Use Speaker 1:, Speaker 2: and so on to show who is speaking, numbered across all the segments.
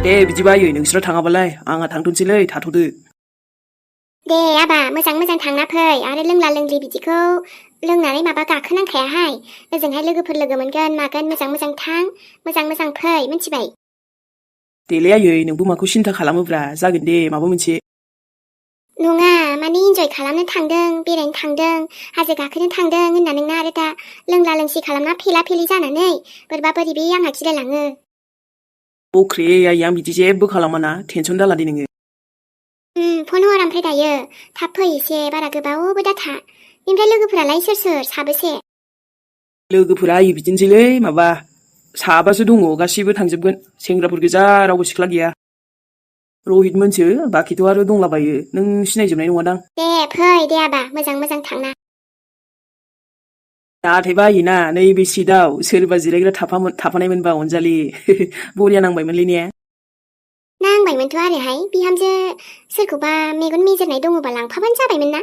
Speaker 1: दे बिदिबा आयै नोंसोर थाङाबालाय आंहा थांथ'नोसैलै थाथ'दो।
Speaker 2: दे आबा मोजां थांना फै आरो लोंला लोंलि बिदिखौ लोंनानै माबा गाखोनांखायाहाय। ओजोंहाय लोगोफोर लोगो मोनगोन मागोन मोजां थां मोजां फै मिथिबाय।
Speaker 1: देलै आयै नोंबो माखौ सिन्था खालामोब्रा जागोन दे माबा मोनसे।
Speaker 2: नङा माने इन्जय खालामनो थांदों बेरायनो थांदों हाजो गाखोनो थांदों होनना नोंना आरो दा लोंला लोंसि खालामना फेला फेलि जानानै बोरैबा बोरैबि आंहा गिलायलाङो।
Speaker 1: अख्रे आयै आं बिदि जेबो खालामाना टेनसन दाला दे नोङो।
Speaker 2: फन हर ओमफ्राय दायो थाब फै एसे बारा गोबावबो दाथा। ओमफ्राय लोगोफोरालाय सोर साबेसे?
Speaker 1: लोगोफोरा आयै बिदिनोसैलै माबा साबासो दङ गासिबो थांजोबगोन सेंग्राफोर गोजा रावबो सिख्ला गैया। रहित मोनसो बाखिथ' आरो दंलाबायो नों सिनायजोबनाय नङादां।
Speaker 2: दे फै दे आबा मोजां थांना।
Speaker 1: नाथायबा आयोना नैबे सिटआव सोरबा जिरायग्रा थाफानायमोनबा अनजालि बरिया नांबायमोनलै ने?
Speaker 2: नांबायमोनथ' आरोहाय बिहामजो सोरखौबा मेगन मेजेरनाय दङबा लांफाबानो जाबायमोन ना।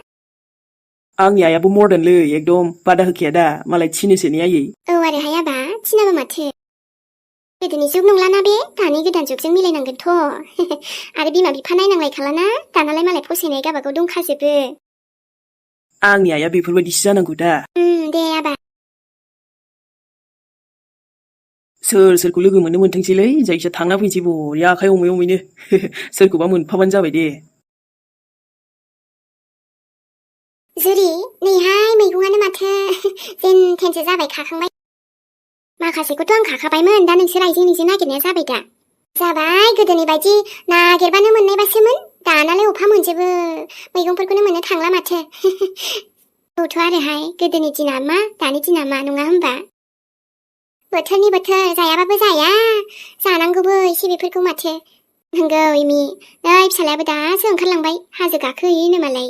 Speaker 1: आंनि आइयाबो मर्दानलै एकदम बादा होखाया दा मालाय थिनोसो ने आयै।
Speaker 2: औ आरोहाय आबा थिनाबा माथो। गोदोनि जुग नंलाना बे दानि गोदान जुगजों मिलायनांगोनथ'। आरो बिमा बिफा नायनांलायखालाना दानालाय मालाय फसायनाय गावबागाव दंखाजोबो।
Speaker 1: आंनि आइया बेफोरबायदिसो जानांगौ दा।
Speaker 2: दे आबा।
Speaker 1: सोरखौ लोगो मोननो मोनथोंसैलै जायखिया थांना फैनोसै बरिया आखाइ हमैनो सोरखौबा मोनफाबानो जाबाय दे।
Speaker 2: जुरि नैहाय मैगङानो माथो जेन थेनसो जाबाय खाखांबाय। माखासेखौथ' आं खाखाबायमोन दा नोंसोर आइजों नागिरनाया जाबाय दा। जाबाय गोदोनि बायदि नागिरबानो मोननायबासोमोन दानालाय अफा मोनजोबो मैगंफोरखौनो मोननो थांला माथो। औथ' आरोहाय गोदोनि दिना मा दानि दिना मा नङा होमबा? बोथोरनि बोथोर जायाबाबो जाया जानांगौबो एसे बेफोरखौ माथो। नंगौ इमि नै फिसालायाबो दासो ओंखारलांबाय हाजो गाखोहैनो मालाय।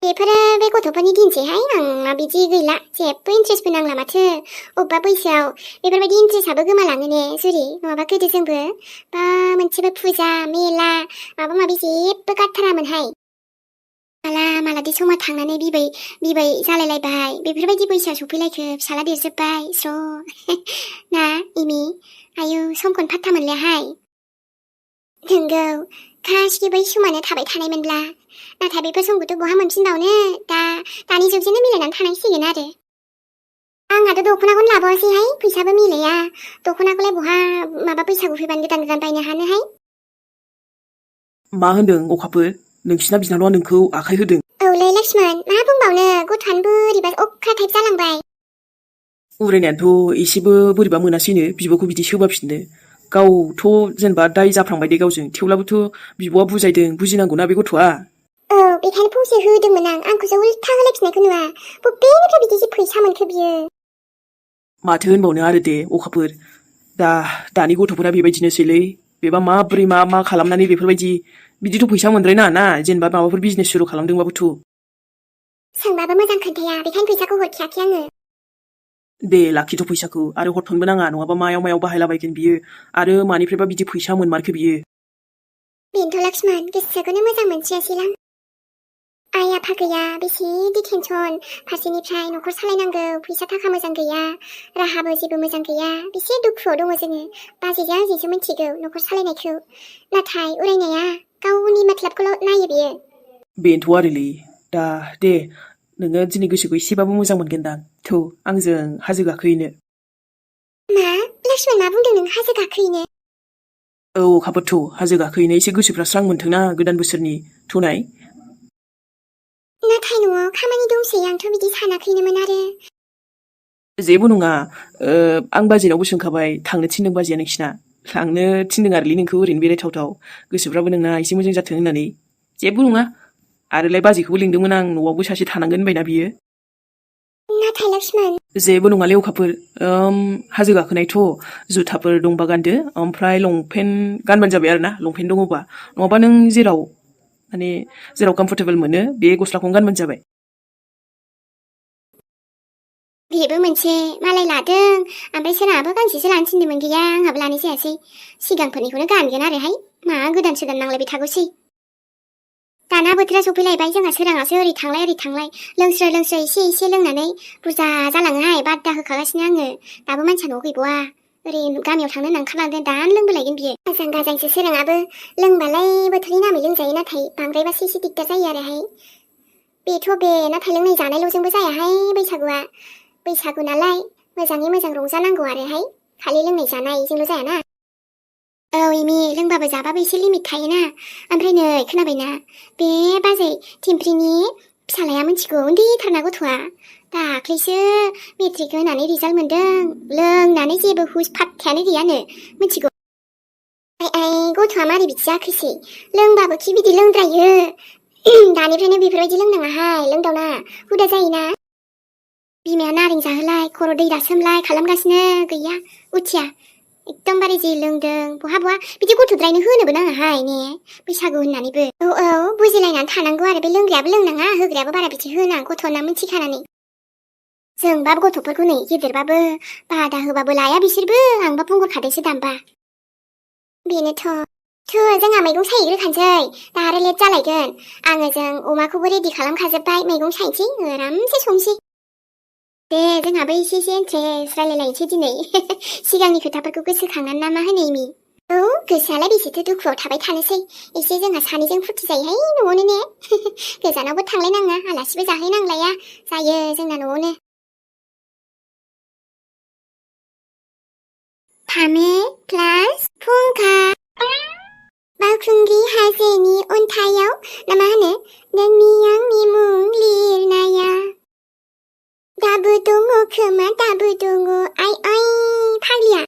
Speaker 2: बेफोरो बे गथ'फोरनि दिनसैहाय आंना बिदि गैला जेबो इन्ट्रेस्टबो नांला माथो। अबेबा बैसोआव बेफोरबायदि इन्ट्रेस्टआबो गोमालाङो ने जुरि नङाबा गोदो जोंबो बा मोनसेबो फुजा मेला माबा माबि जेबो गारथारामोनहाय। मालादि समा थांनानै बिबै जालायलायबाय बेफोरबायदि बैसोआव सफैलायखो फिसाला देरजोब्बाय स्र' ना इमि आयु समखौनो फात्ता मोनलायाहाय। नंगौ गासिबो बै समानो थाबाय थानायमोनब्ला नाथाय बेफोर समखौथ' बहा मोनफिनबावनो दानि जुगजोंनो मिलायनानै थानांसिगोन आरो। आंहाथ' दख'नाखौनो लाबावासैहाय फैसाबो मिलाया दख'नाखौलाय बहा माबा बैसागु फैबानो गोदान बायनो हानोहाय।
Speaker 1: मा होनदों अखाफोर नोंसिना बिनानावआ नोंखौ आखाइ होदों?
Speaker 2: औलै लक्ष्मण मा बुंबावनो गथ'आनो बोरैबा अख्रा टाइप जालांबाय।
Speaker 1: उरायनायानोथ' एसेबो बोरैबा मोनासैनो बिब'खौ बिदि सोबाफिननो। गावथ' जेनेबा दाय जाफ्लांबाय दे गावजों थेवब्लाबोथ' बिब'आ बुजायदों बुजिनांगौना बे गथ'आ।
Speaker 2: औ बेखायनो फंसे होदोंमोन आंखौसो उल्था होलायफिननायखौ नुवा बबेनिफ्राय बिदि फैसा मोनखो बियो। माथो
Speaker 1: होनबावनो आरो दे अखाफोर दानि गथ'फोरा बेबायदिनोसैलै बेबा माबोरै मा खालामनानै बिदिथ' फैसा मोनद्रायनाङा ना जेनेबा माबाफोर बिजनेस सुरु खालामदोंबाबोथ'।
Speaker 2: सोंबाबो मोजां खोन्थाया बेखायनो फैसाखौ हरखायाखै आङो।
Speaker 1: दे लाखिथ' फैसाखौ आरो हरथ'नोबो नाङा नङाबा मायाव बाहायलाबायगोन बियो आरो मानिफ्रायबा बिदि फैसा मोनमारखो बियो।
Speaker 2: बेनोथ' लक्ष्मण गोसोखौनो मोजां मोनस्रियासैलां। आइ आफा गैया बेसेदि टेनसन फारसेनिफ्राय न'खर सालायनांगौ फैसा थाखा मोजां गैया राहाबो जेबो मोजां गैया बेसे दुखुआव दङ जोङो। बाजैजों आंजोंसो मिथिगौ न'खर सालायनायखौ नाथाय उरायनाया गावनि माथलाबखौल' नायो बियो।
Speaker 1: बेनोथ' आरोलै दे नोङो दिनै गोसोखौ एसेबाबो मोजां मोनगोनदां थौ आंजों हाजो गाखोहैनो।
Speaker 2: मा लक्ष्मण मा बुंदों नों हाजो गाखोहैनो?
Speaker 1: औ अखाफोर थौ हाजो गाखोहैनो एसे गोसोफ्रा स्रां मोनथोंना गोदान बोसोरनि थौनाय।
Speaker 2: नाथाय न'आव खामानि दंसै आंथ' बिदि सानाखैनोमोन आरो।
Speaker 1: जेबो नङा आं बाजैनावबो सोंखाबाय थांनो थिनदों बाजैया नोंसिना थांनो थिनदों आरोलै नोंखौ ओरैनो बेरायथावथाव गोसोफ्राबो नोंना एसे मोजां जाथों होननानै। जेबो नङा आरोलाय बाजैखौबो लिंदोंमोन आं न'आवबो सासे थानांगोन होनबायना बियो।
Speaker 2: नाथाय लक्ष्मण
Speaker 1: जेबो नङालै अखाफोर हाजो गाखोनायथ' जुथाफोर दंबा गानदो ओमफ्राय लंपेन्ट गानबानो जाबाय आरो ना लंपेन्ट दङबा नङाबा नों जेराव कमफर्टेबोल मोनो बे गस्लाखौनो गानबानो जाबाय।
Speaker 2: बेबो मोनसे मालाय लादों ओमफ्राय सोरहाबो गांसेसो लानो थिनदोंमोन गैया आंहाबो लानाय जायासै सिगांफोरनिखौनो गानगोन आरोहाय मा गोदान नांलायबाय थागौसै। दाना बोथोरा सफैलायबाय जोंहा सोराङासो ओरै थांलाय लोंस्रो एसे लोंनानै बुरजा जालाङोहाय बादा होखागासिनो आङो दाबो मानसिया न'आव गैबावा ओरै गामियाव थांनो होनना ओंखारलांदों दानो लोंबोलायगोन बियो आजां गाजांसो सोराङाबो लोंबालाय बोथोरनि नामै लोंजायो नाथाय बांद्रायबासो एसे दिगदार जायो आरोहाय बेथ' बे नाथाय लोंनाय जानायल'जोंबो जायाहाय बैसागुआ बैसागु नालाय मोजाङै मोजां रंजानांगौ आरोहाय खालि लोंनाय जानायजोंल' जायाना औ एमि लोंबाबो जाबाबो एसे लिमिट थायोना ओमफ्राय नै खोनाबायना बे बाजै थिमफ्रिनि फिसालाया मिथिगौ उन्दैथारना गथ'आ दाख्लैसो मेट्रिक होनानै रिजाल्ट मोनदों लोंनानै जेबो हुस फात्तायानो गैयानो मिथिगौ आइ गथ'आ मारै बिदि जाखोसै लोंबाबो खि बिदि लोंद्रायो दानिफ्रायनो बेफोरबायदि लोंनाङाहाय लोंदावना हुदा जायोना बिमाया नारें जाहोलाय खर' दै दासोमलाय खालामगासिनो गैया उथिया एकदमबारे जि लोंदों बहा बिदि गथ'द्रायनो होनोबो नाङाहाय ने बैसागु होननानैबो औ बुजिलायनानै थानांगौ आरो बे लोंग्रायाबो लोंनाङा होग्रायाबो बारा बिदि होनाङा गथ'ना मिथिखानानै जोंबाबो गथ'फोरखौ नै गिदिरबाबो बादा होबाबो लाया बिसोरबो आंबा बुंहरखादोंसो दामबा बेनोथ' जोंहा मैगं सायग्रोखानोसै दा आरो लेट जालायगोन आङो जों अमाखौबो रेडि खालामखाजोब्बाय मैगं सायनोसै आरामसे संसै दे जोंहाबो एसे इन्ट्रेस्ट रायलायलायनोसै दिनै सिगांनि खोथाफोरखौ गोसोखांनानै ना मा होनो एमि औ गोसोआलाय बेसेथो दुखुआव थाबाय थानोसै एसे जोंहा सानैजों फुर्ति जायोहाय न'आवनो ने गोजानावबो थांलायनाङा आलासिबो जाहैनांलाया जायो जोंना न'आवनो फामे प्लास फुंखा बावखुंग्रि हाजोनि अन्थायाव ना मा होनो नोंनि आंनि मुं लिरनाया दाबो दङ खोमा दाबो दङ आइ फाग्लिया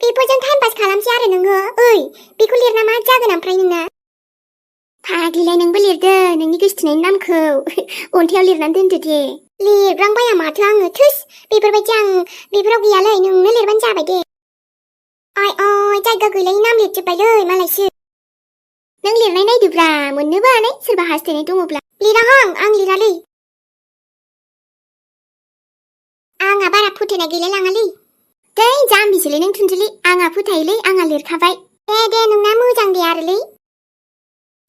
Speaker 2: बेफोरजों टाइम पास खालामसै आरो नोङो ओइ बेखौ लिरना मा जागोन ओमफ्राय नोंना फाग्लिलाय नोंबो लिरदो नोंनि गोसोथोनायनि नामखौ अन्थायाव लिरनानै दोनदो दे लिरब्रांबाया माथो आङो थोस बेफोरबायदि आं बेफोराव गैयालै नोंनो लिरबानो जाबाय दे आइ जायगा गैलायै नाम लिरजोब्बायलै मालायसो नों लिरनाय नायदोब्रा मोननोबो हानाय सोरबा हास्थायनाय दङब्ला लिराहां आं लिरालै आंहा बारा फोथायनाय गैलाय लाङालै दै जाम्बिसोलै नों थुनजुलि आंहा फोथायोलै आंहा लिरखाबाय दे नोंना मोजां दे आरोलै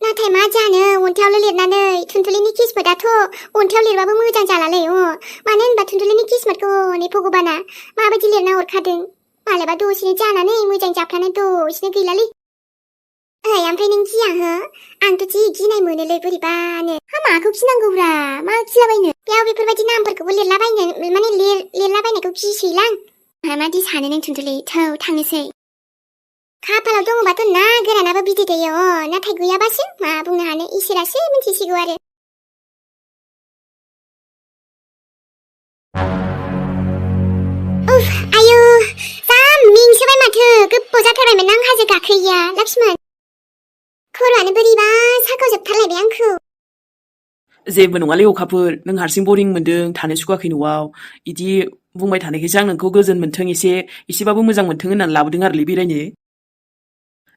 Speaker 2: नाथाय मा जानो अन्थायावल' लिरनानै थुनजुलिनि किस्मतआथ' अन्थायाव लिरबाबो मोजां जालालै मानो होनबा थुनजुलिनि किस्मतखौ हनै भगबाना माबायदि लिरना हरखादों मालाबा दसेनो जानानै मोजां जाफ्लानाय दसेनो गैलालै ओइ ओमफ्राय नों गिया हो आंथ' जि गिनाय मोनोलै बोरैबानो माखौ गिनांगौब्रा मा गिलाबायनो बेयाव बेफोरबायदि नामफोरखौबो लिरलाबायनो माने लिरलाबायनायखौ गिसैलां मादि सानो नों थुनजुलि थौ थांनोसै खाफालाव दङबाथ' ना गोरानाबो बिदै दैयो नाथाय गैयाबासो मा बुंनो हानो इसोरासो मिथिसिगौ आरो आयु जा मेंसोबाय माथो गोबाव जाथारबायमोन आं हाजो गाखोयैया लक्ष्मण खर'आनो बोरैबा साखावजोबथारलायबाय आंखौ
Speaker 1: जेबो नङालै अखाफोर नों हारसिं बरिं मोन्दों थानो सुखुवाखै न'आव इदि बुंबाय थानायखायसो आं नोंखौ गोजोन मोनथों एसेबाबो मोजां मोनथों होननानै लाबोदों आरोलै बेरायनो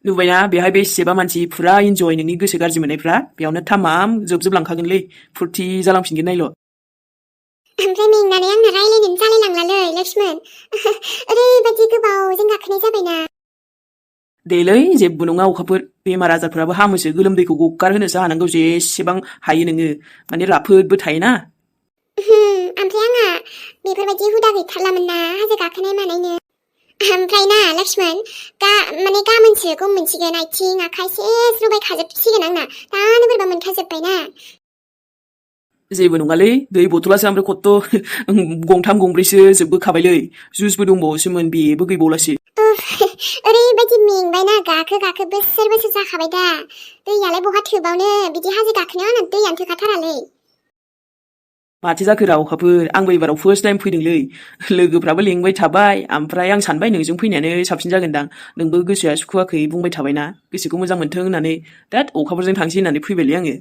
Speaker 1: नुबायना बेहाय बेसेबा मानसि फुरा इन्जय नोंनि गोसो गाज्रि मोननायफ्रा बेयावनो थामाम जोबलांखागोनलै फुर्ति जालांफिनगोन नायल'
Speaker 2: ओमफ्राय मेंनानै आंना रायलायनोनो जालायलांलालै लक्ष्मण ओरैबायदि गोबावजों गाखोनाय जाबायना
Speaker 1: देलै जेबो नङा अखाफोर बेमार आजारफोराबो हामोसो गोलोमदैखौ गगारहोनोसो हानांगौ जेसेबां हायो नोङो माने राफोदबो थायोना
Speaker 2: ओमफ्राय आंहा बेफोरबायदि हुदा गैथारलामोन ना हाजो गाखोनाय मानायनो ओमफ्राय ना लक्ष्मण माने गाबोनसो गम मोनसिगोन आथिं आखाइ सेस रुबायखाजोबसिगोन आंना दानो बोरैबा मोनखाजोब्बायना
Speaker 1: जेबो नङालै दै बथलासो ओमफ्राय खत्त' गंथाम गंब्रैसो जोबबोखाबायलै जुसबो दंबावोसोमोन बेबो गैबावलासो
Speaker 2: ओरैबायदि मेंबायना गाखो बोसोर जाखाबाय दा दैयालाय बहा थोबावनो बिदि हाजो गाखोनायाव आंना दैयानो थोखाथारालै
Speaker 1: माथो जाखोरा अखाफोर आंबो एबाराव फार्स्ट टाइम फैदोंलै लोगोफ्राबो लेंबाय थाबाय ओमफ्राय आं सानबाय नोंजों फैनायानो साबसिन जागोनदां नोंबो गोसोआ सुखुवाखै बुंबाय थाबायना गोसोखौ मोजां मोनथों होननानै दाद अखाफोरजों थांसै होननानै फैबायलै आङो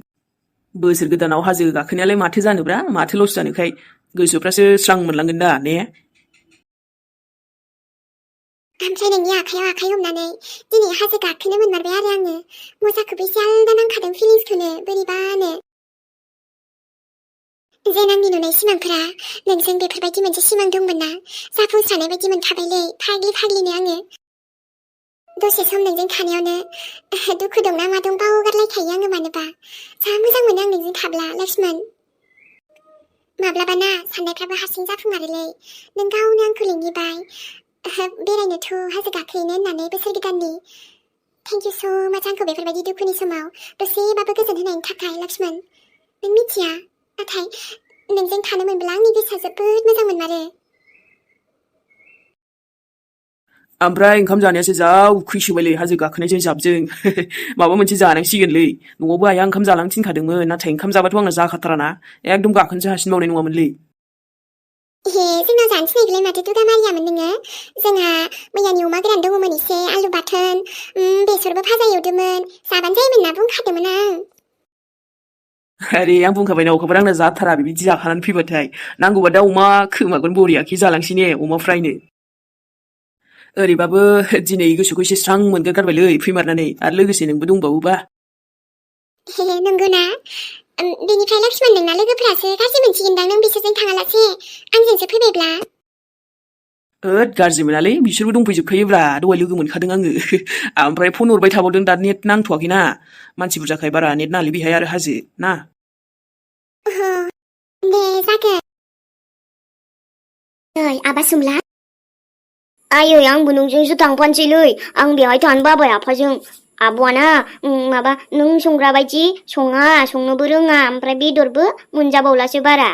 Speaker 1: बोसोर गोदानाव हाजो गाखोनायालाय माथो जानोब्रा माथो लस जानोखाय गोसोफ्रासो स्रां मोनलांगोन दा ने
Speaker 2: ओमफ्राय नोंनि आखायाव आखाइ हमनानै दिनै हाजो गाखोनो मोनमारबाय आरो आङो मोजांखौबो एसे आलदा नांखादों फिलिंसखौनो बोरैबानो जेन आंनि नुनाय सिमांफोरा नोंजों बेफोरबायदि मोनसे सिमां दंमोन ना जाफुंसारनाय बायदि मोनखाबायलै फाग्लिनो आङो दसे सम नोंजों थानायावनो दुखु दंना मा दं बावगारलायखायो आङो मानोबा जा मोजां मोनो आं नोंजों थाब्ला लक्ष्मण माब्लाबाना साननायफ्राबो हारसिं जाफुङारोलै नों गावनो आंखौ लिंहैबाय बेरायनोथ' हाजो गाखोहैनो होननानै बोसोर गोदाननि थेंक इउ स' माच आंखौ बेफोरबायदि दुखुनि समाव दसेबाबो गोजोन होनायनि थाखाय लक्ष्मण नों मिथिया नाथाय नोंजों थानो मोनब्ला आंनि गोसोआ जोबोद मोजां मोनमारो
Speaker 1: ओमफ्राय ओंखाम जानायासो जा उखैसोबायलै हाजो गाखोनायजों जाबजों माबा मोनसे जानांसिगोनलै न'आवबो आइया ओंखाम जालांनो थिनखादोंमोन नाथाय ओंखाम जाबाथ' आंना जाखाथाराना एकदम गाखोनोसो हासिनबावनाय नङामोनलै
Speaker 2: हे जोंनाव जानो थिनायखौलाय माथो दुगा मारियामोन नोङो जोंहा मैयानि अमा गोरान दङमोन एसे आलु बाथोन बेसरबो भाजा एवदोंमोन जाबानो जायोमोन ना बुंखादोंमोन आं
Speaker 1: अरे आं बुंखाबायना अखाफोर आंना जाथारा बिदि जाखानानै फैबाथाय नांगौबा दा अमा खोमागोन बरियाखि जालांसै ने अमा फ्रायनो ओरैबाबो दिनै गोसोखौ एसे स्रां मोनगोगारबायलै फैमारनानै आरो लोगोसे नोंबो दंबावोबा
Speaker 2: हे नंगौना बेनिफ्राय लक्ष्मण नोंना लोगोफोरासो गाज्रि मोनसिगोनदां नों बिसोरजों थाङालासे आंजोंसो फैबायब्ला
Speaker 1: होद गाज्रि मोनालै बिसोरबो दंफैजोबखायोब्रा दहाय लोगो मोनखादों आङो ओमफ्राय फन हरबाय थाबावदों दा नेट नांथ'वाखैना मानसि बुरजाखाय बारा नेट नाङालै बेहाय आरो हाजो ना
Speaker 2: दे जागोन नै आबा सुमला आयै आंबो नोंजोंसो थांफानोसैलै आं बेवहाय थानो बाबाय आफाजों आब'आना माबा नों संग्रा बायदि सङा संनोबो रोङा ओमफ्राय बेदरबो मोनजाबावलासो बारा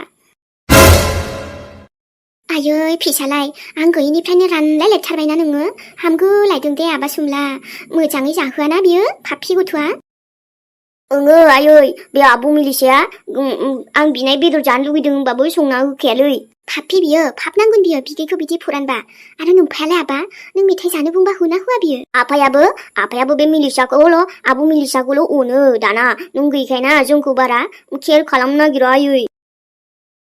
Speaker 2: आयै फिसालाय आं गैयिनिफ्रायनो रानलायलेबथारबायना नोङो हामगो लायदों दे आबा सुमला मोजाङै जाहोआना बियो फाफि गथ'आ ओङो आयै बे आब' मिलिसाया आं बिनाय बेदर जानो लुगैदों होनबाबो संना होखायालै फाफि बियो फाफ नांगोन बियो बिदैखौ बिदि फुरानबा आरो नोमफायालाय आबा नों मेथाइ जानो बुंबा होना होआ बियो आफायाबो बे मिलिसाखौल' आब' मिलिसाखौल' अनो दाना नों गैखायना जोंखौ बारा केयार खालामनो नागिरा आयै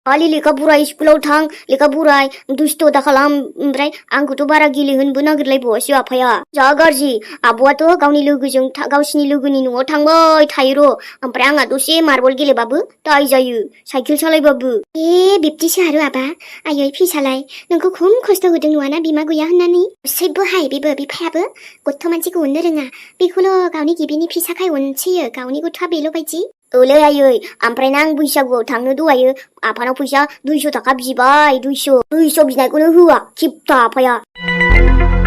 Speaker 2: खालि लेखा फराय स्कुलाव थां लेखा फराय दुस्थ' दा खालाम ओमफ्राय आंखौथ' बारा गेलेहोनोबो नागिरलायबावासो आफाया जा गाज्रि आब'आथ' गावनि लोगोजों गावसिनि लोगोनि न'आव थांबाय थायो र' ओमफ्राय आंहा दसे मार्बल गेलेबाबो दाय जायो साइकेल सालायबाबो बिब्दिसो आरो आबा आयै फिसालाय नोंखौ खम खस्थ' होदों नङाना बिमा गैया होननानै सैबोहाय बेबो बिफायाबो गथ' मानसिखौ अननो रोङा बेखौल' गावनि गिबिनि फिसाखाय अनसोयो गावनि गथ'आ बेल' बायदि ओलै आयै ओमफ्राय आं बैसागुआव थांनो दहायो आफानाव फैसा 200 थाखा बिबाय 200 बिनायखौनो होआ खिबथा आफाया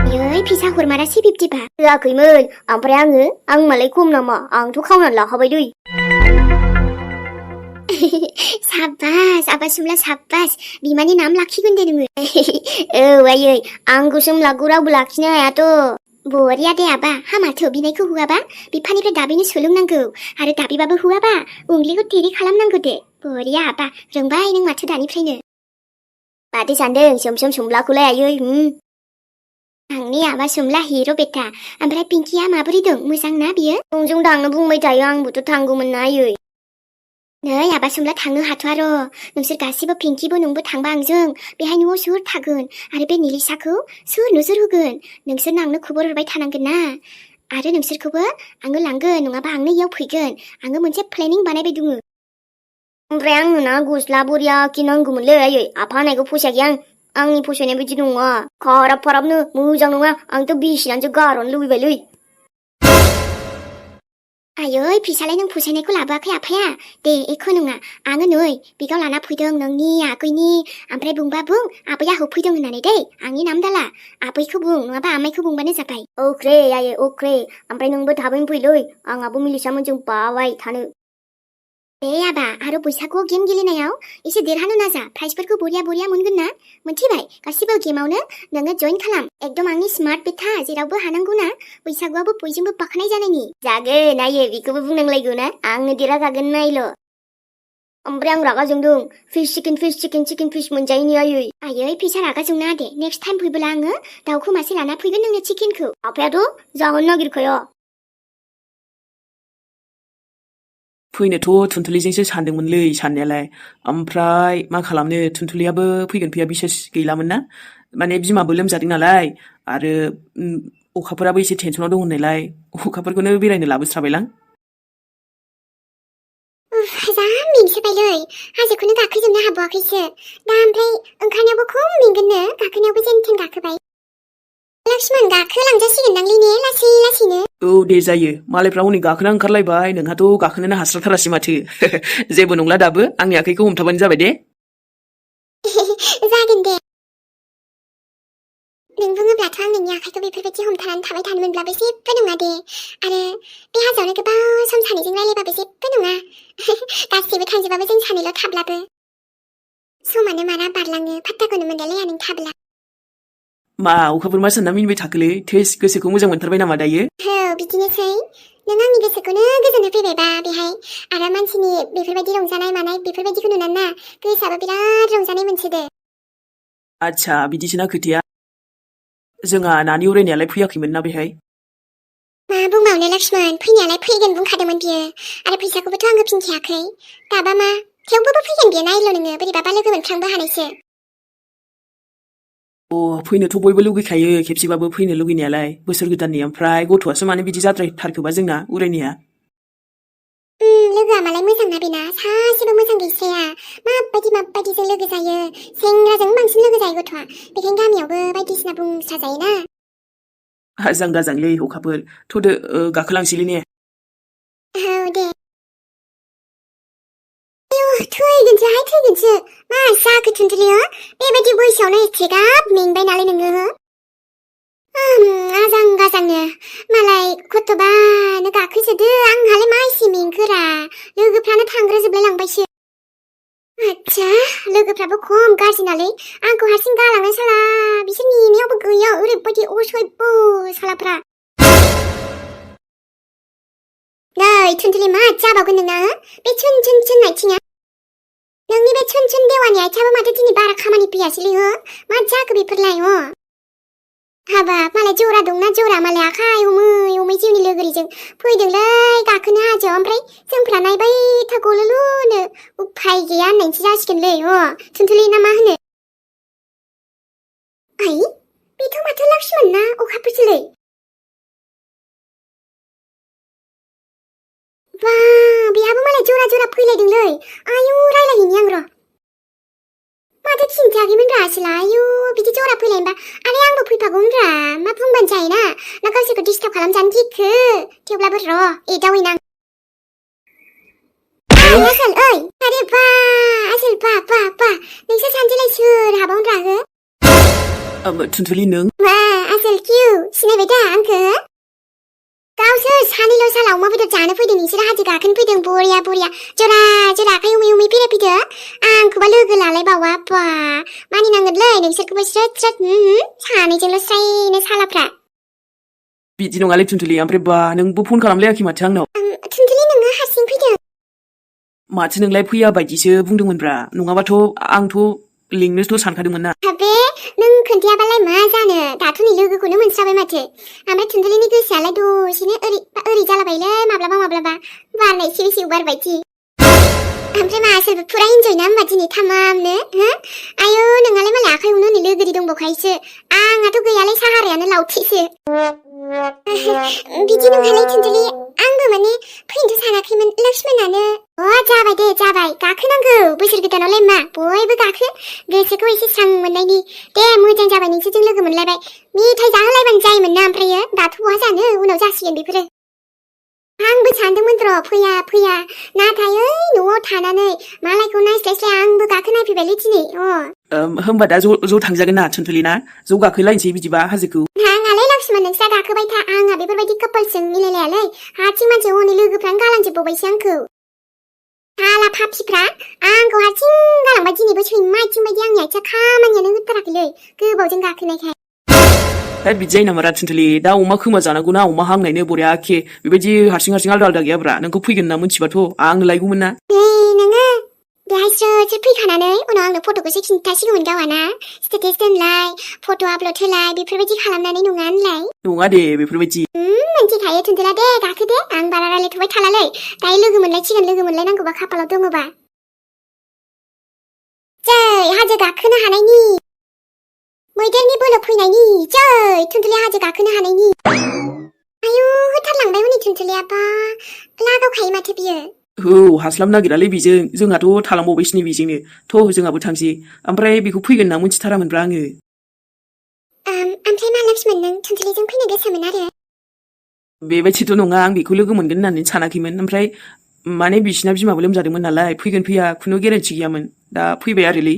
Speaker 2: आयै फैसा हरमारासै बिब्दिबा होआखैमोन ओमफ्राय आं मालाय खम नामा आंथ' खावनानै लाखाबाय दै साबास आबा सुमला साबास बिमानि नाम लाखिगोन दे नोङो औ आयै आंखौ सोमलाखौ रावबो लाखिनो हायाथ' बरिया दे आबा हामाथो बिनायखौ होआबा बिफानिफ्राय दाबिनो सोलोंनांगौ आरो दाबिबाबो होआबा उंग्लिखौ तिरि खालामनांगौ दे बरिया आबा रोंबाय नों माथो दानिफ्रायनो माथो सानदों सोम सोमलाखौलाय आयै आंनि आबा सुमला हिर' बेटा ओमफ्राय पिंकिया माबोरै दं मोजां ना बियो नोंजों थांनो बुंबाय थायो आंबोथ' थांगौमोन ना आयै नै आबा सुमला थांनो हाथ'आ र' नोंसोर गासिबो पिंकिबो नोंबो थांबा आंजों बेहाय न'आव सोर थागोन आरो बे निलिसाखौ सोर नोजोर होगोन नोंसोर आंनो खबर हरबाय थानांगोन ना आरो नोंसोरखौबो आङो लांगोन नङाबा आंनो इयाव फैगोन आङो मोनसे प्लेनिं बानायबाय दङ ओमफ्राय आंनो ना गस्ला बरिया नांगौमोनलै आयै आफा होनायखौ फसायाखै आंनि फसायनाय बायदि नङा खाराब फाराबनो मोजां नङा आंथ' बिसिनानैसो गारहरनो लुबैबायलै आयै फिसालाय नों फसायनायखौ लाबोआखै आफाया दे एख' नङा आङो नै बेगाव लाना फैदों नोंनि आगैनि ओमफ्राय बुंबा बुं आबैया होफैदों होननानै दै आंनि नाम दाला आबैखौ बुं नङाबा आमाइखौ बुंबानो जाबाय अख्रे आयै अख्रे ओमफ्राय नोंबो थाबैनो फैलै आंहाबो मिलिसामोनजों बाबाय थानो दे आबा आरो बैसागुआव गेम गेलेनायाव एसे देरहानो नाजा प्राइजफोरखौ बरिया मोनगोन ना मोनथिबाय गासिबो गेमावनो नोङो जइन खालाम एकदम आंनि स्मार्ट बेटा जेरावबो हानांगौ ना बैसागुआवबो बयजोंबो बाखनाय जानायनि जागोन आयै बेखौबो बुंनांलायगौ ना आंनो देरहाखागोन नायल' ओमफ्राय आं रागा जोंदों चिकेन फिस मोनजायैनि आयै फैसा रागा जोंनाङा दे नेक्स्ट टाइम फैबोला आङो दाउखौ मासे लाना फैगोन नोंनो चिकेनखौ आफायाथ' जाहोनो नागिरखाया
Speaker 1: फैनोथ' थुनथुलिजोंसो सानदोंमोनलै साननायालाय ओमफ्राय मा खालामनो थुनथुलियाबो फैगोन फैया बिसेस गैलामोन ना माने बिमाबो लोमजादों नालाय आरो अखाफोराबो एसे टेनसनाव दं होननायलाय अखाफोरखौनो बेरायनो लाबोस्राबायलां
Speaker 2: जा मेंसोबायलै हाजोखौनो गाखोजोबनो हाबावाखैसो दा ओमफ्राय ओंखारनायावबो खम मेंगोननो गाखोनायावबो जेन थेन गाखोबाय लक्ष्मण गाखोलांजासिगोनदांलै ने लासैनो
Speaker 1: औ दे जायो मालायफ्रा हनै गाखोना ओंखारलायबाय नोंहाथ' गाखोनोनो हास्राथारासै माथो जेबो नंला दाबो आंनि आखाइखौ हमथाबानो जाबाय दे
Speaker 2: जागोन दे नों बुङोब्लाथ' आं नोंनि आखाइखौ बेफोरबायदि हमथानानै थाबाय थानो मोनब्लाबो जेबो नङा दे। आरो बे हाजोआवनो गोबाव सम सानैजों रायलायबाबो जेबो नङा। गासैबो थांजोबाबो जों सानैल' थाब्लाबो। समानो मारा बारलाङो फात्ताखौनो मोनलायलाया नों थाब्ला।
Speaker 1: मा अखाफोर मा सानना मिनिबाय थाखोलै थेस गोसोखौ मोजां मोनथारबाय नामा दायो?
Speaker 2: औ बिदिनोसै। नों आंनि गोसोखौनो गोजोन होफैबायबा बेहाय। आरो मानसिनि बेफोरबायदि रंजानाय मानाय बेफोरबायदिखौ नुनानै ना गोसोआबो बिराद रंजानाय मोनसोदो।
Speaker 1: आच्छा बिदिसोना खोथाया। जोंहा नानि उरायनायालाय फैयाखैमोन ना बेहाय?
Speaker 2: मा बुंबावनो लक्ष्मण, फैनायालाय फैगोन बुंखादोंमोन बियो। आरो फैसाखौबोथ' आं होफिनखायाखै। दाबा मा थेवबोबो फैगोन बियो, नायल' नोङो बोरैबाबा लोगो मोनफ्लांबो हानायसो।
Speaker 1: फैनोथ' बयबो लुगैखायो खेबसेबाबो फैनो लुगैनायालाय बोसोर गोदाननि, ओमफ्राय गथ'आसो मानो बिदि जाद्रायथारखोबा जोंना उरायनाया?
Speaker 2: लोगोआ मालाय मोजांना बेना, सासेबो मोजां गैस्राया। माबायदिजों लोगो जायो। सेंग्राजों बांसिन लोगो जायो गथ'आ। बेखायनो गामियावबो बायदिसिना बुंस्रा जायोना।
Speaker 1: आजां गाजांलै अखाफोर, थ'दो गाखोलांसैलै ने?
Speaker 2: औ दे। थैगोनसो। मा जाखो थुनथुलियो? बेबायदि बैसोआवनो एसेग्राब मेंबाय नालाय नोङो। आजां गाजांनो मालाय खथ'बानो गाखोसोदो, आंहालाय मा एसे मेंखोरा। लोगोफ्रानो थांग्रोजोबलाय लांबायसो। आच्छा, लोगोफ्राबो खम गाज्रि नालै। आंखौ हारसिं गालांनाय साला, बिसोर नेनायावबो गैया ओरैबायदि असय्य सालाफ्रा। नै थुनथुलि मा जाबावगोन नोंना? बे छुन आइथिङा। नोंनि बे छुन देवानि आइथिङाबो माथो दिनै बारा खामानि फैयासैलै हो? मा जाखो बेफोरलाय हाबाब, मालाय जरा दंना जरा, मालाय आखाइ हमै जिउनि लोगोरिजों फैदोंलै गाखोनो हाजोआव, ओमफ्राय जोंफ्रा नायबाय थागौलुनो उफाय गैया होननायसो जासिगोनलै थुनथुलि ना मा होनो? आइ, बेथ' माथो लक्ष्मण ना अखाफोरसोलै। बा, बेहाबो मालाय जरा फैलायदोंलै। आयु, रायलायहैनि आं र'। माथो खिन्थायाखैमोनब्रा आसोला, आयु बिदि जरा फैलायनोबा आरो आंबो फैफागौमोनब्रा, मा बुंबानो जायोना, ना गावसोरखौ डिस्टार्ब खालामजानो गिखो? थेवब्लाबो र' एदावहैनां। आसोल, ओइ आरे बा आसोल, बा नोंसोर सानैजोंलाय सोर हाबावनोब्रा हो?
Speaker 1: थुनथुलि नों?
Speaker 2: मा आसोल किउ, सिनायबाय दा आंखो? गावसोर सानैल' साला अमा बेदर जानो फैदों, नोंसोर हाजो गाखोनो फैदों बरिया जरा आखाइ हमै बेरायफैदो। आंखौबा लोगो लालायबावा, बा मानिनांगोनलै नोंसोरखौबो स्रोद सानैजोंल' स्रायनो सालाफ्रा।
Speaker 1: बिदि नङालै थुनथुलि, ओमफ्राय बा नोंबो फन खालामलायाखै माथो आंनाव?
Speaker 2: थुनथुलि नोङो हारसिं फैदों?
Speaker 1: माथो नोंलाय फैया बायदिसो बुंदोंमोनब्रा, नङाबाथ' आंथ' लिंनोथ' सानखादोंमोन ना।
Speaker 2: बे नों खोन्थायाबालाय मा जानो, दाथ' नै लोगोखौनो मोनस्राबाय माथो। ओमफ्राय थुनथुलिनि गोसोआलाय दसेनो ओरै जालाबायलै माब्लाबा बारनाय सिउ बारबायदि। ओमफ्राय मा आसोलबो फुरा इन्जय ना होमबा दिनै थामामनो? आयु, नोंहालाय मालाय आखाइ हमनो हनै लोगोरि दंबावखायोसो। आंहाथ' गैयालै, साहारायानो लावथिसो। बिदि नङालै थुनथुलि, आंबो माने फैनोथ' सानाखैमोन, लक्ष्मणानो जाबाय दे जाबाय, गाखोनांगौ बोसोर गोदानावलाय मा, बयबो गाखो, गोसोखौ एसे स्रां मोननायनि। दे मोजां जाबाय नोंसोरजों लोगो मोनलायबाय, मेथाइ जाहोलायबानो जायोमोन ना, ओमफ्रायो दाथ' बहा जानो, उनाव जासिगोन बेफोरो। आंबो सानदोंमोन र' फैया, नाथाय ओइ न'आव थानानै मालायखौ नायस्लायस्लाय आंबो गाखोनायफैबायलै दिनै।
Speaker 1: होमबा दा ज' थांजागोन ना थुनथुलि ना? ज' गाखोलायनोसै बिदिबा हाजोखौ।
Speaker 2: नाङालै लक्ष्मण, नोंस्रा गाखोबाय था, आंहा बेफोरबायदि कापोल्सजों मिलायलायालै। हारसिं मानसि हनै लोगोफ्रानो गालांजोबबावबायसो आंखौ। हाला फाफिफ्रा आंखौ हारसिं गालांबाय, दिनैबो सैमा आइथिं बायदि आंनि आथिङा खामानियानो होथाराखैलै गोबावजों गाखोनायखाय।
Speaker 1: बिदि जायो नामा थुनथुलि? दा अमा खोमा जानांगौ ना अमा हांनायनो बरियाखे, बेबायदि हारसिं आलदा गैयाब्रा। नोंखौ फैगोन ना मोनथिबाथ' आंनो लायगौमोन ना।
Speaker 2: नोङो बेहाय स्रोद फैखानानै उनाव आंनो फट'खौसो खिन्थासिगौमोन गावहाना। स्टेटास दोनलाय, फट' आपल'ड होलाय, बेफोरबायदि खालामनानै नङा होनलाय?
Speaker 1: नङा दे बेफोरबायदि।
Speaker 2: मिन्थिखायो थुनथुला, दे गाखो दे, आं बारा रायलायथ'बाय थालालै। दायो लोगो मोनलायनांगौबा खाफालाव दङबा। जै हाजो गाखोनो हानायनि, मैदेरनि बोलो फैनायनि, जै थुनथुलि हाजो गाखोनो हानायनि। आयु, होथारलांबाय हनै थुनथुलिया, बा लागावखायो माथो बियो।
Speaker 1: हास्लाब नागिरालै बेजों, जोंहाथ' थालांबावबायसो नै बेजोंनो। थ' जोंहाबो थांसै, ओमफ्राय बेखौ फैगोन ना मोनथिथारामोनब्रा आङो।
Speaker 2: ओमफ्राय मा लक्ष्मण, नों थुनथुलिजों फैनो गोसोमोन आरो? बेबायदिथ'
Speaker 1: नङा, आं बेखौ लोगो मोनगोन होननानै सानाखैमोन, ओमफ्राय माने बिसिना बिमाबो लोमजादोंमोन नालाय, फैगोन फैया खुनु गेरेन्थि गैयामोन, दा फैबाय आरोलै।